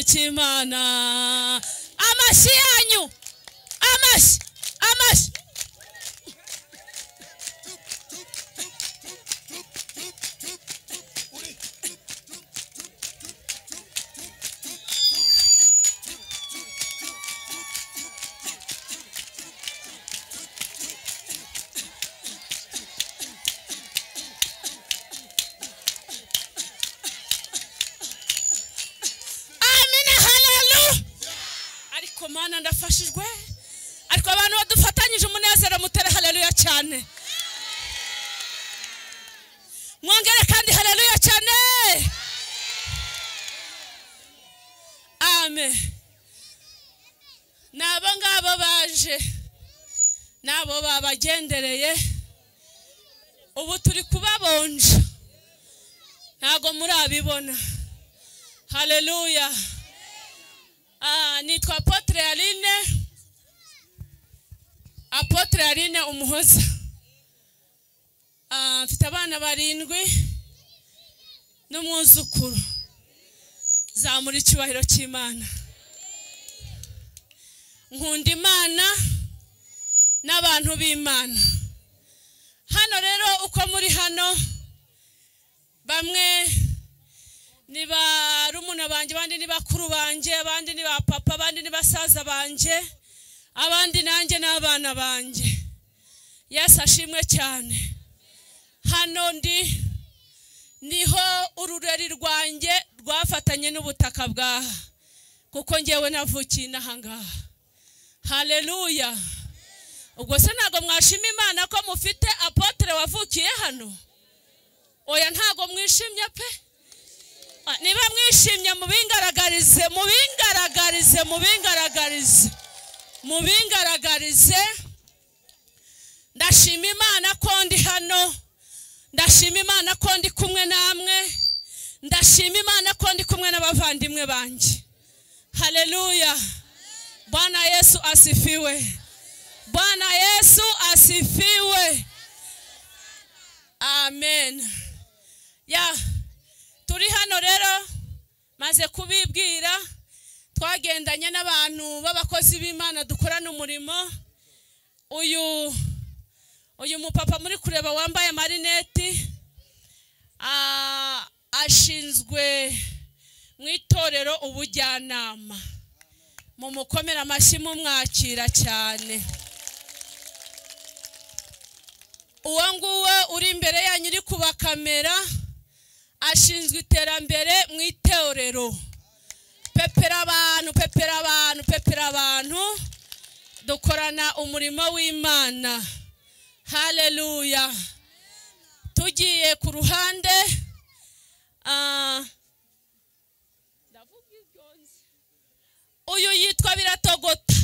cy'Imana. Amashyi yanyu, amashyi, amashyi. Mana ndafashijwe, ariko abantu badufatanyije umunezero mutere haleluya cyane, mwongere kandi haleluya cyane. Amen. Nabo ngabo baje, nabo babagendereye, ubu turi kubabonja, ntago murabibona. Haleluya. Nitwa Apotre Aline, Apotre Aline Umuhoza. Mfite abana 7 n'umwuzukuru. Zamura icyubahiro cy'Imana. Nkunda Imana n'abantu b'Imana. Hano rero uko muri hano, bamwe ni barumuna banje, abandi ni bakuru banje, abandi ni ba papa, abandi ni basaza banje, abandi nanjye n'abana banje. Yesu ashimwe cyane. Hano ndi niho urureri rwanjye rwafatanye n'ubutaka bwaha, kuko ngewe navukiye inahangaha. Haleluya. Ubwo se ntago mwashima Imana ko mufite apotre wavukiye hano? Oya, ntago mwishimye pe. Niba mwishimye mubingaragarize, mubingaragarize, mubingaragarize, mubingaragarize. Ndashima Imana ko ndi hano, ndashima Imana ko ndi kumwe namwe, ndashima Imana ko ndi kumwe n'abavandimwe banjye. Haleluya. Bwana Yesu asifiwe. Bwana Yesu asifiwe. Amen. Ya turi hano rero maze kubibwira, twagendanye n'abantu b'abakozi b'Imana dukorana umurimo. Uyu mupapa muri kureba wambaye marineti ashinzwe mu itorero ubujyanama. Mumukomera amashyi mumwakira cyane. Uwo nguwo uri imbere yanyu uri kubakamera ashinzwe iterambere mu itorero. Pepera abantu, pepera abantu, pepera abantu. Dukorana umurimo w'Imana. Haleluya. Tugiye ku ruhande, uyu yitwa Biratogota.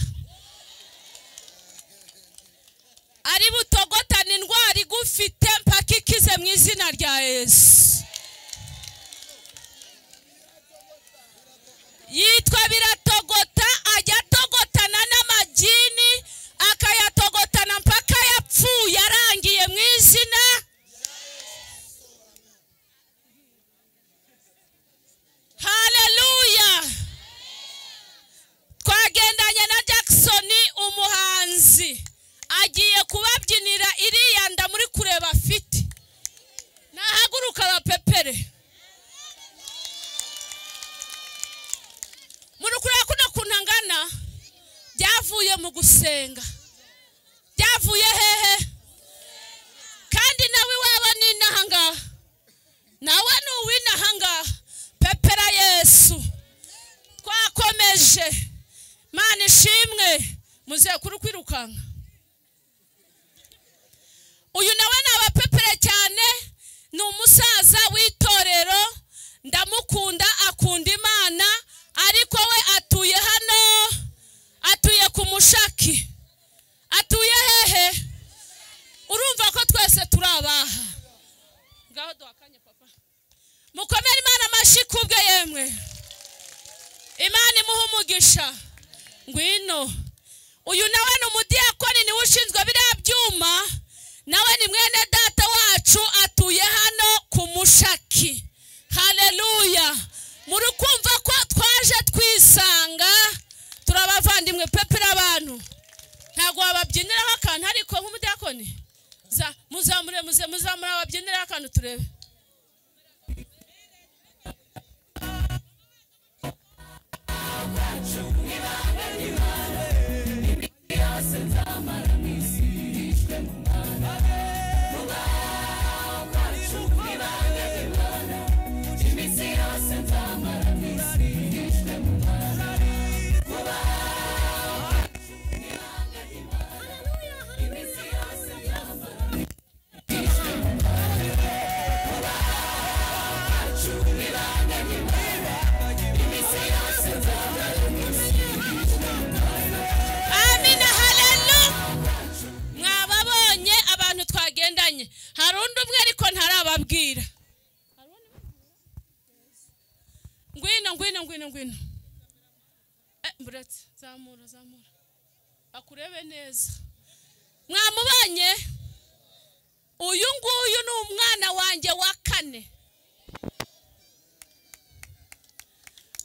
Ari butogota ni indwara igufite mpaka ikize mu izina rya Yesu. Yitwa Biratogota, ajya atogotana n'amagini, akayatogotana mpaka yapfuye arangiye mu izina. Haleluya. Twagendanye na Jackson umuhanzi, agiye kubabyinira iriya nda muri kureba afite. Nahaguruka bapepere. Muri kureba kuno kunangana byavuye mu gusenga, byavuye hehe? Kandi nawe waba ni inahangaha, nawe ni uwinahangaha. Pepera Yesu. Twakomeje. Mana ishimwe. Muze kuri kwirukanka. Uyu nawe nabapepere cyane, ni umusaza w'itorero, ndamukunda, akunda Imana, ariko we atuye hano, atuye ku Mushaki. Atuye hehe? Urumva ko twese turi abaha. Ngaho duhakanye papa. Mukomere Imana amashyi kubwe yemwe. Imana imuhe umugisha. Ngwino. Uyu nawe ni umudiyakoni, niwe ushinzwe biriya byuma, nawe ni mwene data wacu, atuye hano ku Mushaki. Haleluya. Muri kumva ko twaje twi akantu ariko nk'umudiyakoni. Muzamure muzamure ababyinire akantu turebe. Amina, haleluya. Mwababonye abantu twagendanye. Hari undi umwe ariko ntarababwira. Ngwino ngwino ngwino ngwino. Mburetse zamura zamura. Akurebe neza. Mwamubonye? Uyu nguyu ni umwana wanjye wa kane.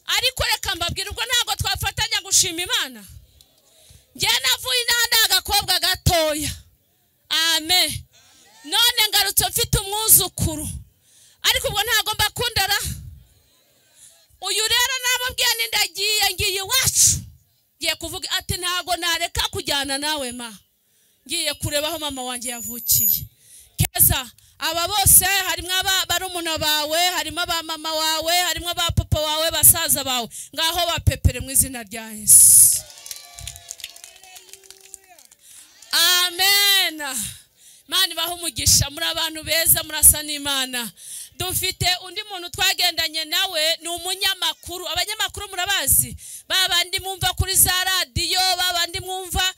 Ariko reka mbabwira, ubwo ntabwo twafatanya gushima Imana. Njye navuye inaha agakobwa gatoya. Amen. None ngarutse mfite umwuzukuru. Ariko ubwo ntabwo mbakundara. Uyu rero nababwiye ni ndagiye ngiye iwacu. Ngiye kuvuga ati ntabwo nareka kujyana nawe ma. Ngiye kureba aho mama wanjye yavukiye. Keza aba bose harimo barumuna bawe, harimo aba mama wawe, harimo aba papa wawe, basaza bawe. Ngaho bapepere mu izina rya Yesu. Amen. Imana ibahe umugisha, muri abantu beza, murasa n'Imana. Dufite undi muntu twagendanye nawe, ni umunyamakuru. Abanyamakuru murabazi, babandi mwumva kuri za radiyo, babandi mwumva.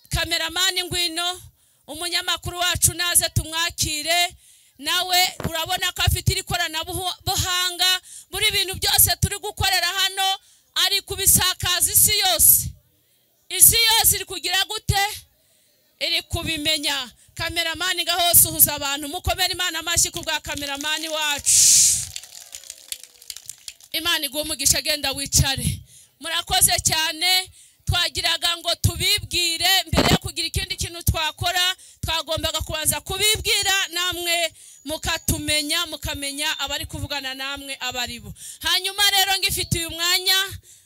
Kameramani ngwino, umunyamakuru wacu naze tumwakire. Nawe urabona ko afite iri koranabuhanga muri bintu byose turi gukorera hano, ari kubisakaza isi yose. Isi yose iri kugira gute? Iri kubimenya. Kameramani ngaho suhuza abantu, mukomere Imana amashyi ku bwa kameramani wacu. Imana iguhe umugisha, genda wicare. Murakoze cyane. Twagiraga ngo tubibwire mbere yo kugira ikindi kintu twakora, twagombaga kubanza kubibwira namwe mukatumenya, mukamenya abari kuvugana namwe abaribo. Hanyuma rero ngifite uyu mwanya,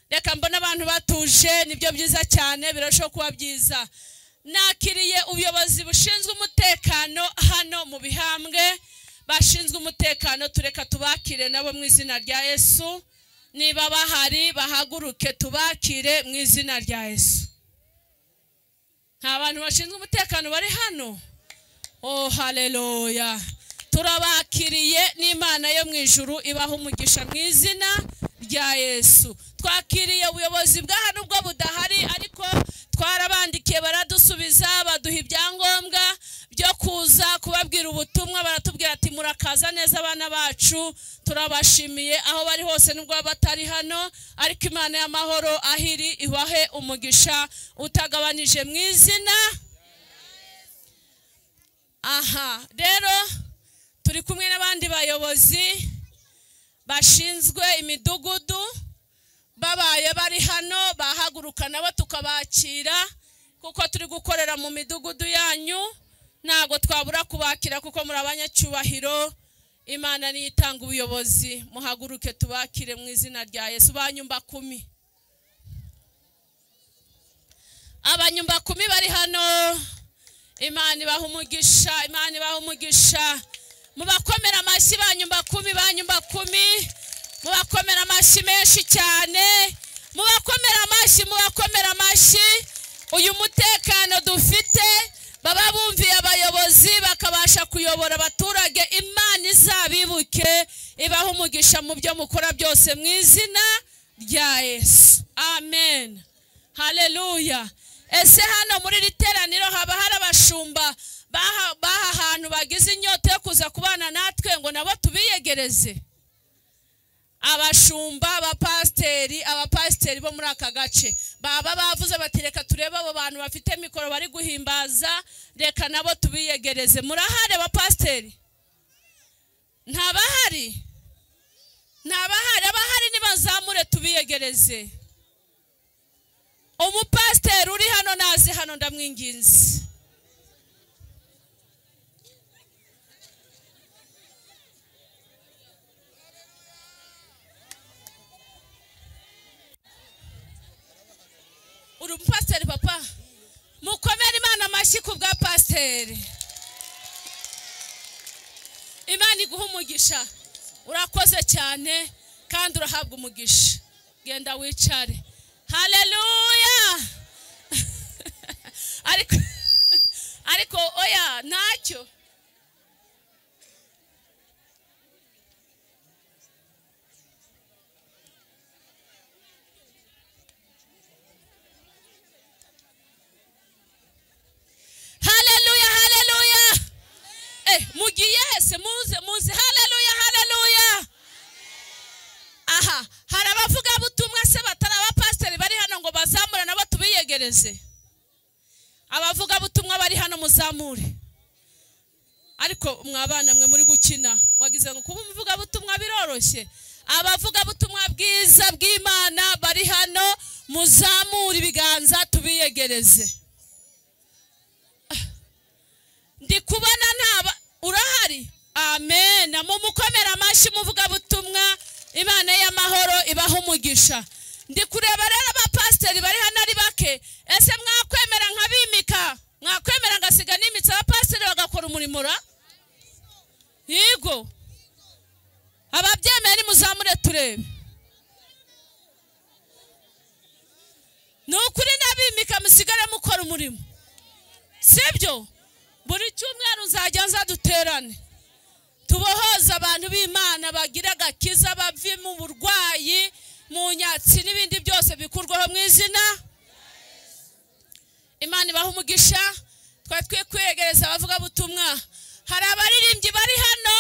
reka mbona abantu batuje, nibyo byiza cyane, birashoboka kuba byiza. Nakiriye ubuyobozi bushinzwe umutekano hano mu Bihambwe, bashinzwe umutekano, tureka tubakire nabo mu izina rya Yesu. Niba bahari bahaguruke tubakire mu izina rya Yesu. Nta bantu bashinzwe umutekano bari hano? Oh, haleluya. Turabakiriye n'Imana yo mu ijuru ibaha umugisha mu izina rya Yesu. Twakiriye ubuyobozi bwa hano ubwo budahari, ariko twarabandikiye baradusubiza, baduha ibyangombwa byo kuza kubabwira ubutumwa, baratubwira ati murakaza neza abana bacu. Turabashimiye aho bari hose nubwo batari hano, ariko Imana y'amahoro ahiri ibahe umugisha utagabanije mu izina. Aha rero turi kumwe n'abandi bayobozi bashinzwe imidugudu, babaye bari hano bahaguruka nabo tukabakira, kuko turi gukorera mu midugudu yanyu. Ntago twabura kubakira kuko muri abanyacyubahiro. Imana niyo itanga ubuyobozi, muhaguruke tubakire mu izina rya Yesu. Banyumba kumi, abanyumba kumi bari hano, Imana ibaha umugisha, Imana ibaha umugisha. Mubakomera amashyi banyumba kumi, banyumba kumi, mubakomera amashyi menshi cyane, mubakomera amashyi, mubakomera amashyi. Uyu mutekano dufite, baba bumviye abayobozi bakabasha kuyobora abaturage. Imana izabibuke ibaha umugisha mu byo mukora byose mu izina rya Yesu. Amen. Haleluya. Ese hano muri iri teraniro haba hari abashumba baha hantu bagize inyota yo kuza kubana natwe ngo nabo tubiyegereze? Abashumba, abapasiteri, abapasiteri bo muri aka gace baba bavuze bati reka turebe abo bantu bafite mikoro bari guhimbaza, reka nabo tubiyegereze. Murahari abapasiteri? Ntabahari? Ntabahari? Abahari nibazamure tubiyegereze. Umupasiteri uri hano naze hano, ndamwinginze. Uri umupasiteri papa? Mukomere Imana amashyi ku bwa pasiteri. Imana iguha umugisha, urakoze cyane kandi urahabwa umugisha. Genda wicare. Haleluya. Ariko oya ntacyo. Haleluya, haleluya. Mugiye hese, muze muze. Haleluya, haleluya. Aha hari abavuga butumwa se batari abapasiteri bari hano ngo bazamure nabo tubiyegereze? Abavuga butumwa bari hano muzamure. Ariko mwabana mwe muri gukina, wagize ngo kuba umuvuga butumwa biroroshye. Abavuga butumwa bwiza bw'Imana bari hano muzamure ibiganza tubiyegereze. Ndi kubona ntaba urahari. Amen. Mumukomera amashyi muvuga butumwa. Imana y'amahoro ibaha umugisha. Ndi kureba rero abapasiteri bari hano ari bake. Ese mwakwemera nkabimika? Mwakwemera ngasiga nimitse abapasiteri bagakora umurimo ra? Yego. Ababyemeye nimuzamure turebe. Ni ukuri ndabimika musigare mukora umurimo. Sibyo? Buri cyumweru nzajya nza duterane, tubohoza abantu b'Imana bagira agakiza, bave mu burwayi, mu nyatsi n'ibindi byose bikurwaho mu izina. Imana ibaha umugisha. Twari twiye kwiyegereza abavuga butumwa. Hari abaririmbyi bari hano,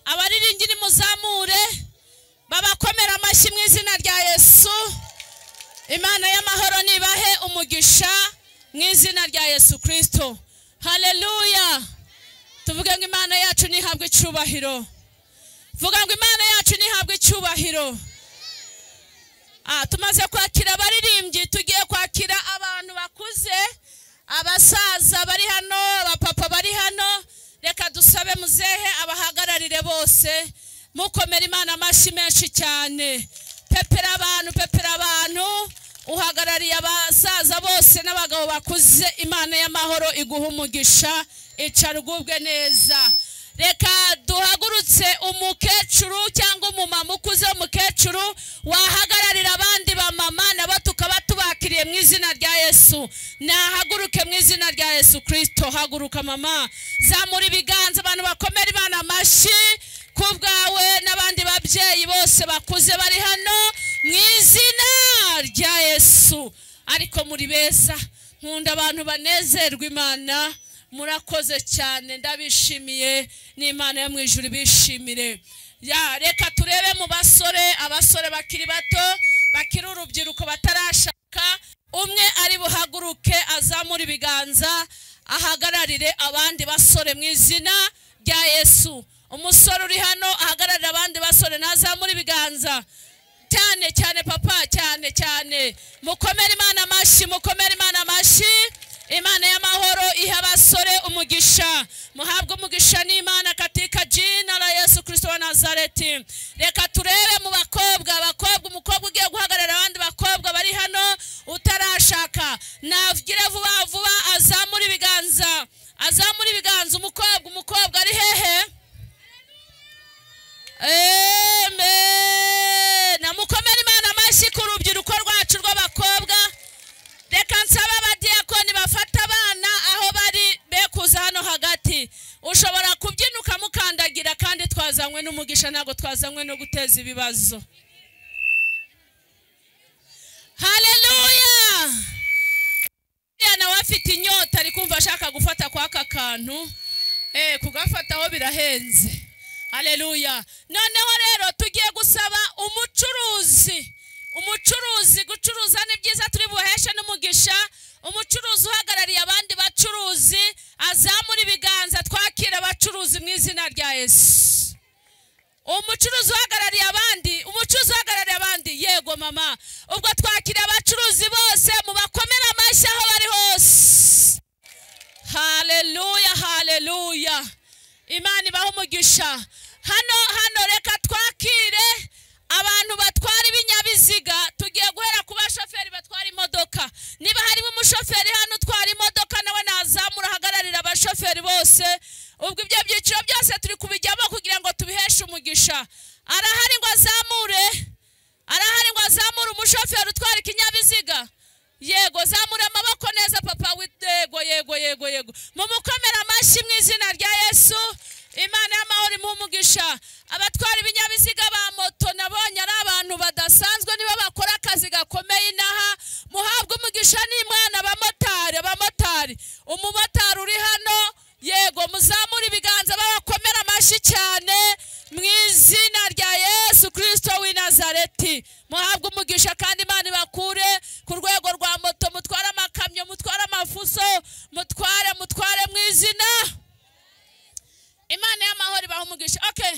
abaririmbyi nimuzamure babakomera amashyi mu izina rya Yesu. Imana y'amahoro nibahe umugisha mu izina rya Yesu Kristo. Haleluya. Tuvuge ngo Imana yacu nihabwe icyubahiro. Vuga ngo Imana yacu nihabwe icyubahiro. Tumaze kwakira abaririmbyi, tugiye kwakira abantu bakuze, abasaza bari hano, abapapa bari hano. Reka dusabe muzehe abahagararire bose. Mukomera Imana amashyi menshi cyane. Pepera abantu, pepera abantu. Uhagarariye abasaza bose n'abagabo bakuze. Imana y'amahoro iguha umugisha, icara ugubwe neza. Reka duhagurutse umukecuru cyangwa umumama ukuze, umukecuru wahagararira abandi bamama nabo tukaba tubakiriye mu izina rya Yesu. Nahaguruke mu izina rya Yesu Kristo. Haguruka mama, zamura ibiganza, abantu bakomera Imana amashyi ku bwawe n'abandi babyeyi bose bakuze bari hano mu izina rya Yesu. Ariko muri beza, nkunda abantu banezerwa Imana. Murakoze cyane, ndabishimiye, n'Imana yo mu ijuru bishimire. Ya reka turebe mu basore, abasore bakiri bato, bakiri urubyiruko batarashaka. Umwe ari buhaguruke azamura ibiganza ahagararire abandi basore mu izina rya Yesu. Umusore uri hano ahagararire abandi basore nazamura ibiganza. Cyane cyane papa, cyane cyane. Mukomere Imana amashyi, mukomere Imana amashyi. Imana y'amahoro iha abasore umugisha. Muhabwe umugisha n'Imana katika jina la Yesu Kristo wa Nazareti. Reka turebe mu bakobwa, abakobwa, umukobwa ugiye guhagarara abandi bakobwa bari hano utarashaka, navugire vuba vuba azamura ibiganza, azamura ibiganza. Umukobwa, umukobwa ari hehe? Amen. Namukomere Imana amashyi ku rubyiruko rwacu rw'abakobwa. Reka nsaba abadiyakoni bafata abana aho bari be kuza hano hagati. Ushobora kubyina ukamukandagira, kandi twazanywe n'umugisha, ntabwo twazanywe no guteza ibibazo. Haleluya. Nawe afite inyota, ari kumva ashaka gufata kwa aka kantu. Kugafataho birahenze. Haleluya. Noneho rero tugiye gusaba umucuruzi. Umucuruzi, gucuruza ni byiza, turi buheshe n'umugisha. Umucuruzi uhagarariye abandi bacuruzi azamura ibiganza, twakira abacuruzi mu izina rya Yesu. Umucuruzi uhagarariye abandi, umucuruzi uhagarariye abandi. Yego mama. Ubwo twakira abacuruzi bose, mubakomera amashyi aho bari hose. Haleluya, haleluya. Imana ibahe umugisha. Hano hano reka twakire abantu batwara ibinyabiziga. Tugiye guhera ku bashoferi. Abashoferi batwara imodoka, niba harimo umushoferi hano utwara imodoka nawe nazamura ahagararira abashoferi bose. Ubwo ibyo byiciro byose turi kubijyamo kugira ngo tubiheshe umugisha. Arahari ngo azamure, arahari ngo azamure umushoferi utwara ikinyabiziga. Yego, zamura amaboko neza papa. Yego yego yego yego, mumukomera amashyi mu izina rya Yesu. Imana y'amahoro imuhe umugisha. Abatwara ibinyabiziga ba moto nabonye ari abantu badasanzwe, nibo bakora akazi gakomeye inaha. Muhabwe umugisha n'Imana. Abamotari, abamotari, umumotari uri hano, yego muzamure ibiganza babakomera amashyi cyane mu izina rya Yesu Kristo w'i Nazareti. Muhabwe umugisha kandi Imana ibakure ku rwego rwa moto, mutware amakamyo, mutware amafuso, mutware mutware mu izina. Imana y'amahoro ibaha umugisha. Okay,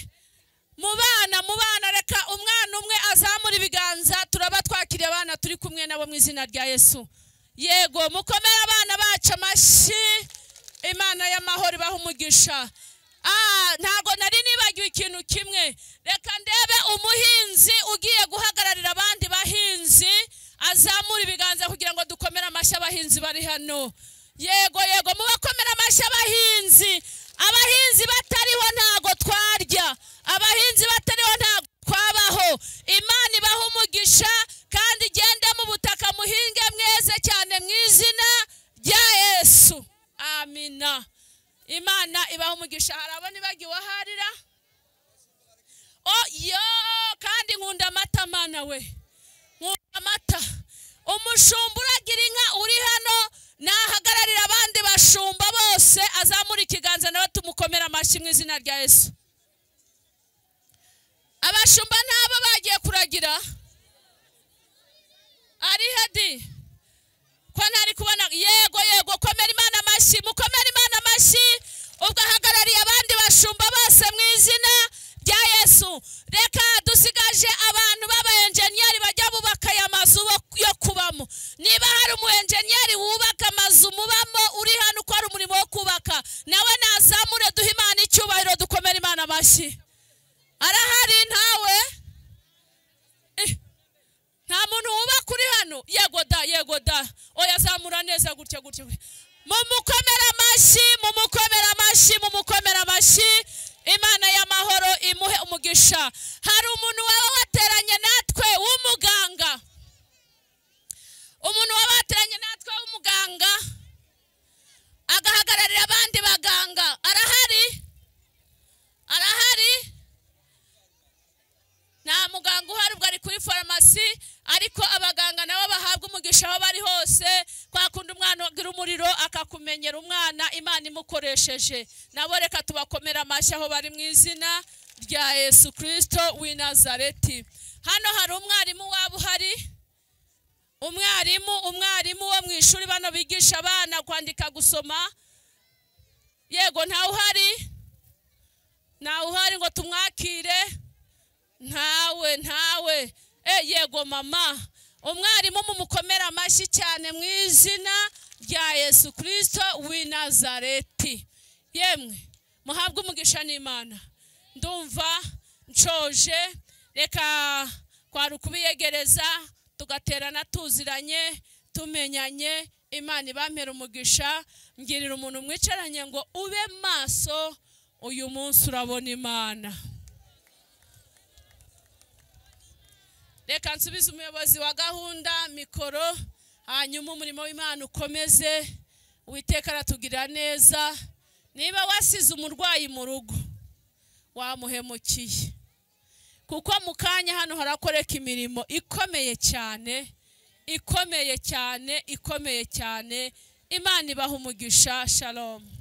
mubana mubana, reka umwana umwe azamura ibiganza, turaba twakiriye abana turi kumwe nabo mu izina rya Yesu. Yego, mukomere abana bacu amashyi. Imana y'amahoro ibaha umugisha. Ntago nari nibagiwe ikintu kimwe. Reka ndebe umuhinzi ugiye guhagararira abandi bahinzi azamura ibiganza kugira ngo dukomere amashyi abahinzi bari hano. Yego yego, mubakomere amashyi abahinzi. Abahinzi batariho ntago twarya, abahinzi batariho ntago twabaho. Imana ibaha umugisha kandi igende mu butaka muhinge mweze cyane mu izina rya Yesu. Amina. Imana ibaha umugisha. Hari abo nibagiwe aharira? Oh yo, kandi nkunda amata mana we, nkunda amata. Umushumba uragira inka uri hano nahagararira abandi bashumba bose, azamura ikiganza nawe tumukomera amashyi mu izina rya Yesu. Abashumba ntabo bagiye kuragira. Ari hedi ko ntari kubona? Yego yego, komera Imana amashyi, mukomera Imana amashyi. Ubwo ahagarariye abandi bashumba bose mu izina rya Yesu. Reka dusigaje abantu b'aba enjeniyeri bajya bubaka aya mazu yo kubamo. Niba hari umu enjeniyeri wubaka amazu mubamo uri hano ukora umurimo wo kubaka, nawe nazamure duhe Imana icyubahiro, dukomere Imana amashyi. Arahari? Ntawe? Nta muntu wubaka uri hano? Yego da, yego da. Oya, zamura neza gutya gutya. Mumukomera amashyi, mumukomera amashyi, mumukomera amashyi. Imana y'amahoro imuhe umugisha. Hari umuntu waba wateranye natwe w'umuganga, umuntu waba wateranye natwe w'umuganga agahagararira abandi baganga, arahari? Arahari? Nta muganga uhari, ubwo ari kuri farumasi. Ariko abaganga nabo bahabwa umugisha aho bari hose. Kwa kundi umwana agira umuriro akakumenyera umwana, Imana imukoresheje. Nabo reka tubakomera amashyi aho bari mu izina rya Yesu Kristo w'i Nazareti. Hano hari umwarimu waba uhari? Umwarimu, umwarimu wo mu ishuri bano bigisha abana kwandika gusoma. Yego, ntawe uhari? Ntawe uhari ngo tumwakire? Ntawe, ntawe. Yego mama, umwarimu mumukomera amashyi cyane mu izina rya Yesu Kristo w'i Nazareti. Yemwe muhabwe umugisha n'Imana. Ndumva nshoje, reka kwari ukubiyegereza tugaterana tuziranye tumenyanye. Imana ibampera umugisha. Ngirira umuntu mwicaranye ngo ube maso, uyu munsi urabona Imana. Reka nsubize umuyobozi wa gahunda mikoro, hanyuma umurimo w'Imana ukomeze. Uwiteka aratugirira neza. Niba wasize umurwayi mu rugo wamuhemukiye, kuko mu kanya hano harakoreka imirimo ikomeye cyane, ikomeye cyane, ikomeye cyane. Imana ibaha umugisha. Shalom.